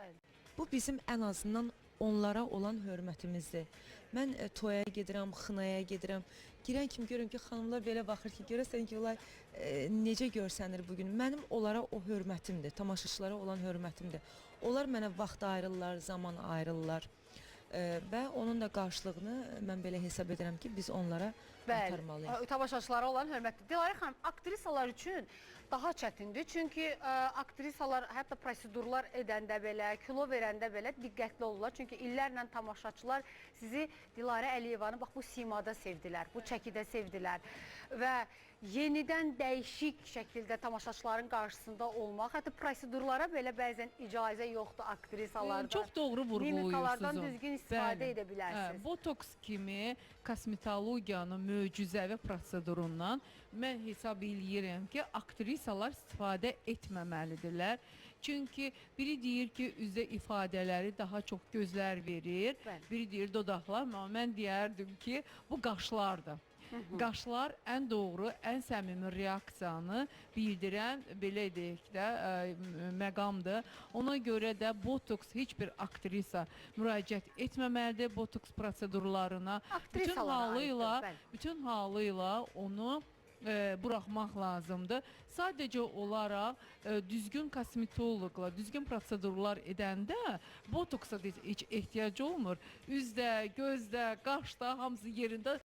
Bəli. Bu bizim ən azından onlara olan hörmətimizdir. Mən toya gedirəm, xınaya gedirəm. Girən kimi görürəm ki, xanımlar belə baxır ki, görəsən ki, onlar necə görsənir bu gün. Mənim onlara o hörmətimdir, tamaşaçılara olan hörmətimdir. Onlar mənə vaxt ayırırlar, zaman ayırırlar. Və onun da qarşılığını mən belə hesab edirəm ki, biz onlara qaytarmalıyıq. Tamaşaçılara olan hörmətdir. Dilarə xanım, aktrisalar üçün daha çətindir. Çünki aktrisalar hətta prosedurlar edəndə belə, kilo verəndə belə diqqətli olurlar. Çünki illərlə tamaşaçılar sizi, Dilarə Əliyevanı, bax bu simada sevdilər, bu çəkidə sevdilər və yenidən dəyişik şəkildə tamaşaçıların qarşısında olmaq, hətta prosedurlara belə bəzən icazə yoxdur aktrisalarda. Çox doğru vurğulayırsınız. Mimikalardan onu. düzgün istifadə Bəli. edə bilərsiniz. Hə, botoks kimi kosmetologiyanın möcüzəvi prosedurundan mən hesab eləyirəm ki, aktrisalar istifadə etməməlidirlər. Çünki biri deyir ki, üzdə ifadələri daha çox gözlər verir, biri deyir dodaqlar, amma mən deyərdim ki, bu qaşlardır. Qaşlar ən doğru, ən səmimi reaksiyanı bildirən, belə deyək də, məqamdır. Ona görə də botoks heç bir aktrisa müraciət etməməlidir botoks prosedurlarına. Bütün Aktrisalara halıyla, aiddir, bəli. bütün halıyla onu buraxmaq lazımdır. Sadəcə olaraq düzgün kosmetoloqla, düzgün prosedurlar edəndə botoksa da heç ehtiyac olmur. Üzdə, gözdə, qaşda hamısı yerində.